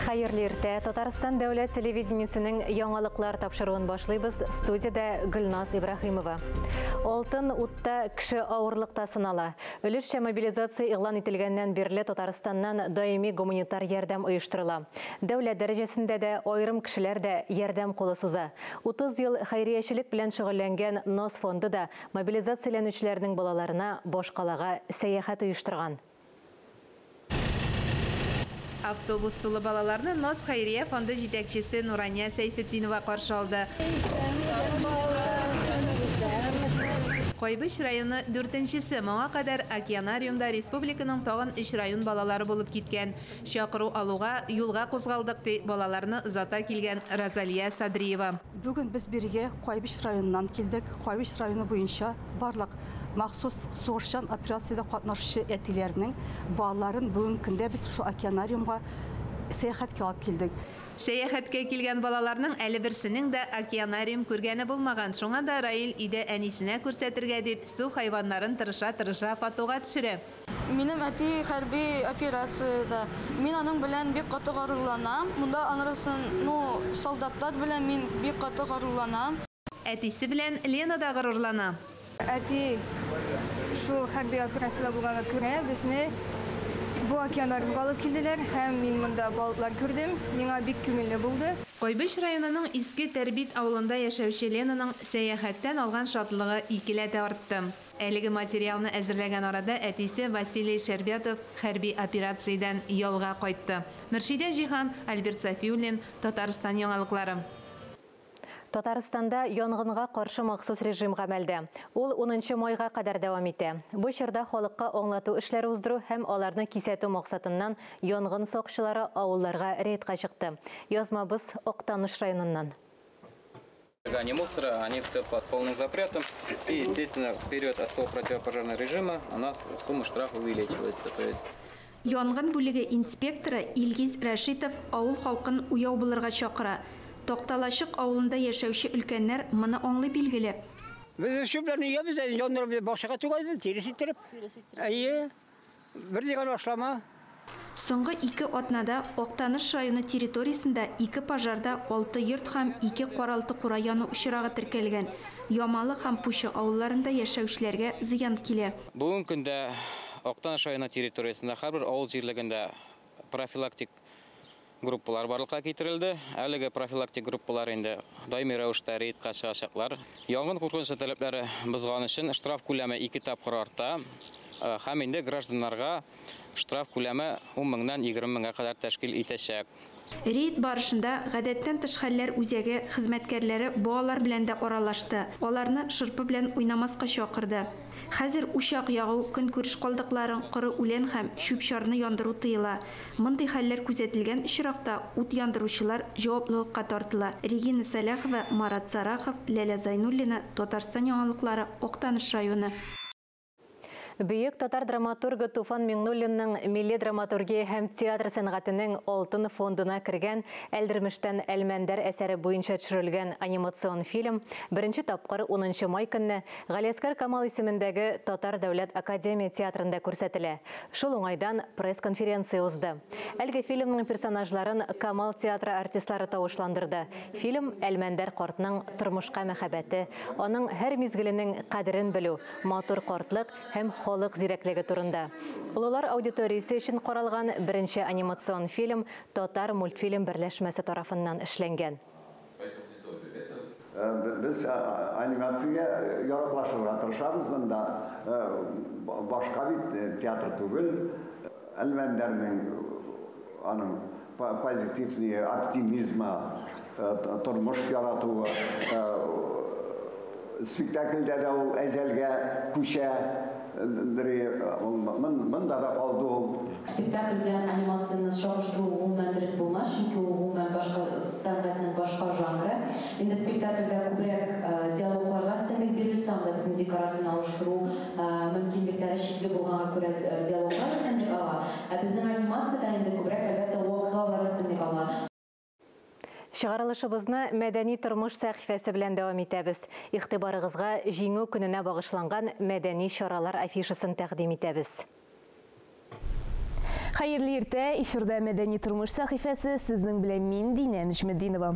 Хәерле иртә. Татарстан дәүләт телевидениесенең яңалыклар тапшыруын башлыйбыз. Студиядә Гөлназ Ибраһимова. Алтын утта кеше авырлыкта сынала. Өлешчә мобилизация игълан ителгәннән бирле Татарстаннан даими гуманитар ярдәм оештырыла. Дәүләт дәрәҗәсендә дә аерым кешеләр дә ярдәм кулы суза. 30 ел хәйриячелек белән шөгыльләнгән НОС фонды да мобилизацияләнүчеләрнең балаларына башкалага сәяхәт оештырган. Автобус тулы балаларны НОС хәйрия фонды җитәкчесе Нурания Сәйфетдинова каршы алды. Кайбыч районы дүртенчесе. Моңа кадәр океанариумда республиканың тагын өч район балалары булып киткән. Чакыру алуга юлга кузгалдык, ди балаларны озата килгән Розалия Садриева. Бүген без бирегә Кайбыч районыннан килдек. Кайбыч районы буенча барлык махсус сугышчан операциядә катнашучы әтиләрнең балаларын бүгенге көндә без шушы океанариумга сәяхәткә алып килдек. Сәяхәткә килгән балаларның әле берсенең дә океанариум күргәне булмаган. Шуңа да Раил өйдә әнисенә күрсәтергә дип су хайваннарын тырыша-тырыша фотога төшерә. Минем әти хәрби операциядә. Мин аның белән бик каты горурланам. Монда анрысын, ну, солдатлар белән мин бик каты горурланам. Әтисе белән Лена да горурлана. Әти шул хәрби операциядә булганга күрә безне бу океанариумга алып килделәр һәм мин монда балыклар күрдем. Миңа бик күңелле булды. Кайбыч районының Иске Тәрбит авылында яшәүче Ленаның сәяхәттән алган шатлыгы икеләтә артты. Әлеге материалны әзерләгән арада әтисе Василий Шербятов хәрби операциядән ялга кайтты. Мөршидә Җиһан, Альберт Сафиуллин, Татарстан яңалыклары. Татарстанда янгынга каршы махсус режим гамәлдә. Ул 10 майга кадәр дәвам итә. Бу чорда халыкка аңлату эшләре уздыру һәм аларны кисәтү максатыннан янгын сакчылары авылларга рейдка чыкты. Язмабыз Актаныш районыннан. Сжигание мусора, они все под полным запретом. И, естественно, в период особого противопожарного режима у нас сумма штрафа увеличивается. То есть Янгын бүлеге инспекторы Илгиз Рәшитов авыл халкын уяу булырга чакыра. Такталачык авылында яшәүче өлкәннәр моны аңлый билгеле. Без чүпләрне өябез, яндырып бакчага түгәбез, тирес иттереп. Әйе, бер дигән ашлама. Соңгы 2 атнада Актаныш районы территориясендә 2 пожарда 6 йорт һәм 2 каралты кура яну очрагы теркәлгән. Ямалы һәм Пучы авылларында яшәүчеләргә зыян килә. Бүгенге көндә Актаныш районы территориясендә һәрбер авыл җирлегендә профилактик группалар барлыкка китерелде. Әлеге профилактик группалар инде даими рәвештә рейдка чыгачаклар. Янгын куркынычы таләпләре бозган өчен штраф күләме 2 тапкыр арта. Һәм инде гражданнарга штраф күләме 10 меңнән 20 меңгә кадәр тәшкил итәчәк. Рейд барышында гадәттән тыш хәлләр үзәге хезмәткәрләре балалар белән дә аралашты. Аларны шырпы белән уйнамаска чакырды. Хәзер учак ягу, көнкүреш калдыкларын, коры үлән һәм чүп-чарны яндыру тыела. Мондый хәлләр күзәтелгән очракта ут яндыручылар җаваплылыкка тартыла. Регина Сәлахова, Марат Сарахов, Ләлә Зайнуллина, Татарстан яңалыклары, Актаныш районы. Бөек татар драматургы Туфан Миңнуллинның милли драматургия һәм театр сәнгатенең алтын фондына кергән Әлдермештән Әлмәндәр әсәре буенча төшерелгән анимацион фильм беренче тапкыр 10 май көнне Галиәсгар Камал исемендәге Татар дәүләт академия театрында күрсәтелә. Шул уңайдан пресс-конференция узды. Әлеге фильмның персонажларын Камал театры артистлары тавышландырды. Фильм Әлмәндәр картның тормышка мәхәббәте, аның һәр мизгеленең кадерен белү, матур картлык һәм халык зирәклеге турында. Олылар аудиториясе өчен каралган беренче анимацион фильм Татар мультфильм берләшмәсе тарафыннан эшләнгән. Без анимациягә яраклашырга тырышабыз. Монда башка бит театр түгел. Әлмәндәрнең аның позитивный оптимизмы, тормыш яратуы, спектакльдә дә ул әҗәлгә күчә. Монда да калды ул. Спектакль белән анимацияне чагыштыру гомумән дөрес булмас, чөнки ул гомумән башка сәнгатьнең башка жанры. Инде спектакльдә күбрәк диалогларга өстенлек бирелсә, анда бөтен декорацияне алыштыру мөмкинлекләре чикле булганга күрә диалоглар өстенлек ала. Ә безнең анимациядә инде күбрәк, әлбәттә, вакыйгалар өстенлек ала. Чыгарылышыбызны мәдәни тормыш сәхифәсе белән дәвам итәбез. Игътибарыгызга Җиңү көненә багышланган мәдәни чаралар афишасын тәкъдим итәбез. Хәерле иртә, эфирда Мәдәни тормыш сәхифәсе, сезнең белән мин, Динә Нәҗметдинова.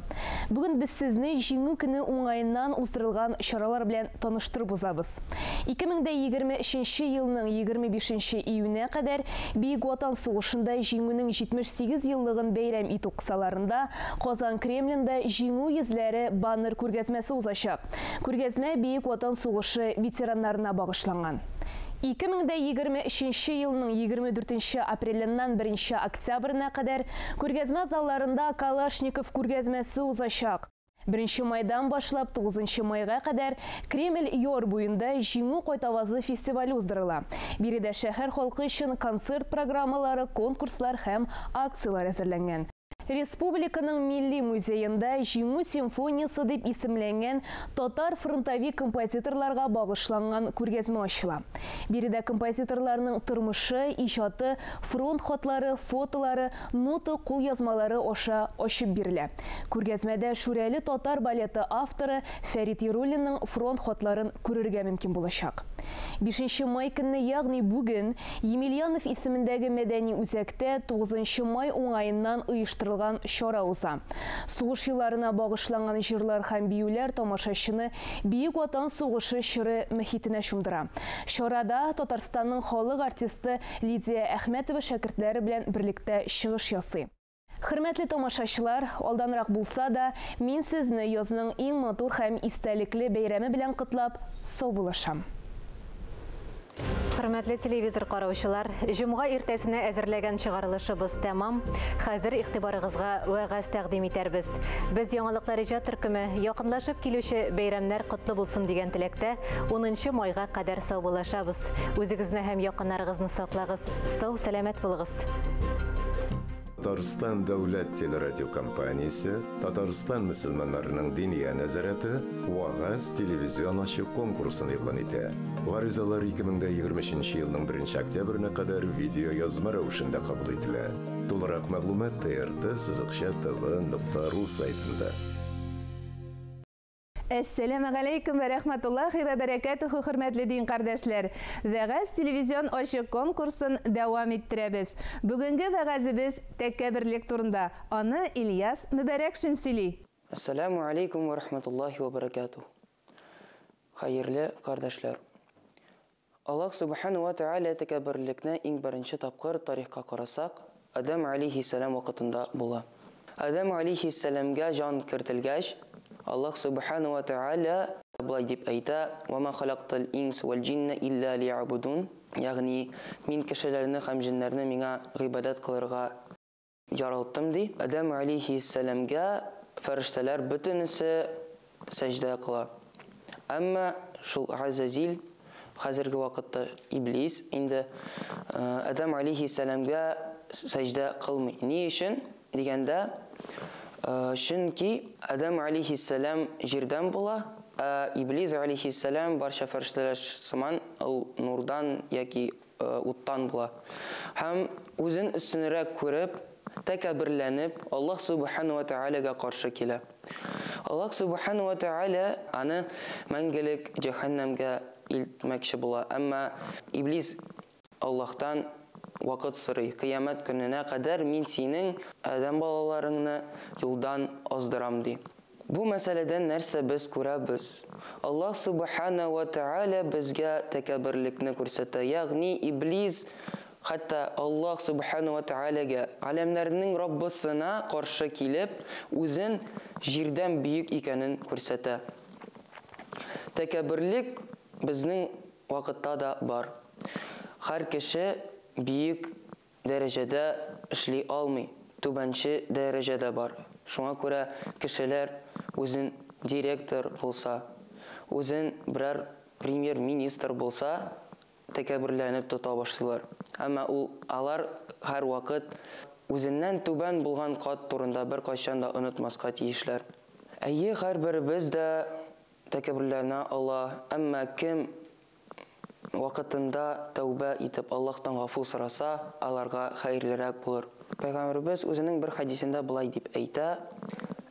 Бүген без сезне Җиңү көне уңаеннан уздырылган чаралар белән таныштырып узабыз. 2023 елның 25 июненә кадәр Бөек Ватан сугышында Җиңүнең 78 еллыгын бәйрәм итү кысаларында Казан Кремлендә Җиңү йөзләре баннер күргәзмәсе узачак. Күргәзмә Бөек Ватан сугышы ветераннарына багышланган. 2023 елның 24 апреленнән 1 октябренә кадәр күргәзмә залларында Калашников күргәзмәсе узачак. 1 майдан башлап 9 майга кадәр Кремль яр буенда Җиңү кайтавазы фестивале уздырыла. Биредә шәһәр халкы өчен концерт программалары, конкурслар һәм акцияләр әзерләнгән. Республиканың Милли музеенда Җиңү симфониясе дип исемләнгән татар фронтовик композиторларга багышланган күргәзмә ачыла. Биредә композиторларның тормышы, иҗаты, фронт хатлары, фотолары, нота кулъязмалары аша ачып бирелә. Күргәзмәдә Шүрәле татар балеты авторы Фәрит Яруллинның фронт хатларын күрергә мөмкин булачак. 5 май көнне, ягъни бүген, Емельянов исемендәге мәдәни үзәктә 9 май уңаеннан оештырылган чара уза. Сугыш елларына багышланган җырлар һәм биюләр тамашачыны Бөек Ватан сугышы чоры мөхитенә чумдыра. Чарада Татарстанның халык артисты Лидия Әхмәтова шәкертләре белән берлектә чыгыш ясый. Хөрмәтле тамашачылар, алданрак булса да, мин сезне язның иң матур һәм истәлекле бәйрәме белән котлап, саубуллашам. Хөрмәтле телевизор караучылар, җомга иртәсенә әзерләгән чыгарылышыбыз тәмам. Хәзер игътибарыгызга вәгазь тәкъдим итәрбез. Без яңалыклар иҗат төркеме якынлашып килүче бәйрәмнәр котлы булсын дигән теләктә 10 майга кадәр саубуллашабыз. Үзегезне һәм якыннарыгызны саклагыз. Сау сәламәт булыгыз. Татарстан дәүләт телерадиокомпаниясе, Татарстан мөселманнарының диния нәзарәте Вагаз телевизион ачык конкурсын игълан итә. Гаризалар 2023 елның 1 октябренә кадәр видео язма рәвешендә кабул ителә. Тулырак мәгълүмат trt-tv.ru сайтында. Әссәламу алейкум вә рәхмәтуллаһи вә бәрәкәтүһү, хөрмәтле дин кардәшләр. Вәгазь телевизион ачык конкурсын дәвам иттерәбез. Бүгенге вәгазебез тәкәбберлек турында. Аны Ильяс Мөбәрәкшин сөйли. Әссәламу алейкум вә рәхмәтуллаһи вә бәрәкәтүһ. Хәерле кардәшләр. Аллаһ субхану ва тааля тәкәбберлекне иң беренче тапкыр тарихка карасак, Адәм алейһиссәлам вакытында була. Адәм алейһиссәламгә җан кертелгәч, Аллаһ субхану ва тааля былай дип әйтә: "Ва ма халактал инс вал җинна илля лиябудун." Ягъни мин кешеләрне һәм җиннәрне миңа гыйбадәт кылырга яралттым ди. Адәм алейһиссәламгә фәрештәләр бөтенесе сәҗдә кыла. Әмма шул Азазил, хәзерге вакытта Иблис инде Адәм алейһиссәламгә сәҗдә кылмый. Ни өчен дигәндә, чөнки Адәм алейһиссәлам җирдән була, ә Иблис алейһиссәлам барча фәрештәләр сыман ул нурдан яки уттан була. Һәм үзен өстенрәк күреп, тәкәбберләнеп, Аллаһ субхану ва тааляга каршы килә. Аллаһ субхану ва тааля аны мәңгелек җәһәннәмгә илтмәкче була. Әмма Иблис Аллаһтан вакыт сорый: "Кыямәт көненә кадәр мин синең адәм балаларыңны юлдан аздырам", ди. Бу мәсьәләдән нәрсә без күрәбез? Аллаһ субхана ва тааля безгә тәкәбберлекне күрсәтә. Ягъни Иблис хәтта Аллаһ субхана ва тааляга, галәмнәрнең Раббысына каршы килеп, үзен җирдән бөек икәнен күрсәтә. Тәкәбберлек безнең вакытта да бар. Һәр кеше бөек дәрәҗәдә эшли алмый, түбәнче дәрәҗәдә бар. Шуңа күрә кешеләр үзен директор булса, үзен берәр премьер-министр булса, тәкәбберләнеп тота башлыйлар. Әмма ул алар һәр вакыт үзеннән түбән булган кат турында бер кайчан да онытмаска тиешләр. Әйе, һәрберебез дә тәкәбберләнә ала, әмма кем вакытында тәүбә итеп Аллаһтан гафу сораса, аларга хәерлерәк булыр. Пәйгамбәребез үзенең бер хәдисендә былай дип әйтә: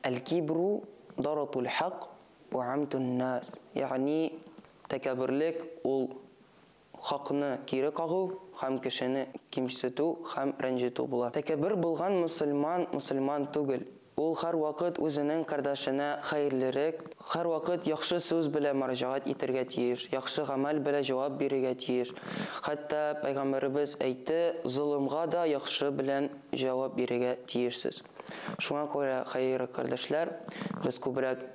"Әл-кибру даратул хак ва амтун нас." Ягъни тәкәбберлек ул хакны кире кагу һәм кешене кимсетү һәм рәнҗетү була. Тәкәббер булган мөселман мөселман түгел. Ул һәрвакыт үзенең кардәшенә хәерлерек, һәрвакыт яхшы сүз белән мөрәҗәгать итәргә тиеш, яхшы гамәл белән җавап бирергә тиеш. Хәтта пәйгамбәребез әйтте, золымга да яхшы белән җавап бирергә тиешсез. Шуңа күрә, хәерле кардәшләр, без күбрәк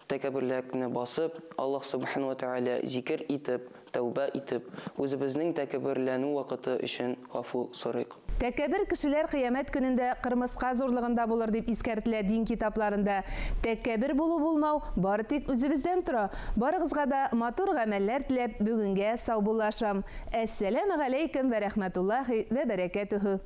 тәкәбберлекне басып, Аллаһ Субхану ва Тәгалә зикер итеп, тәүбә итеп, үзебезнең тәкәбберләнү вакыты өчен гафу сорыйк. Тәкәббер кешеләр кыямәт көнендә кырмыска зурлыгында булыр, дип искәртелә дин китапларында. Тәкәббер булу-булмау бары тик үзебездән тора. Барыгызга да матур гамәлләр теләп, бүгенгә саубуллашам. Әссәләмегаләйкем вә рәхмәтуллаһи вә бәрәкәтүһү.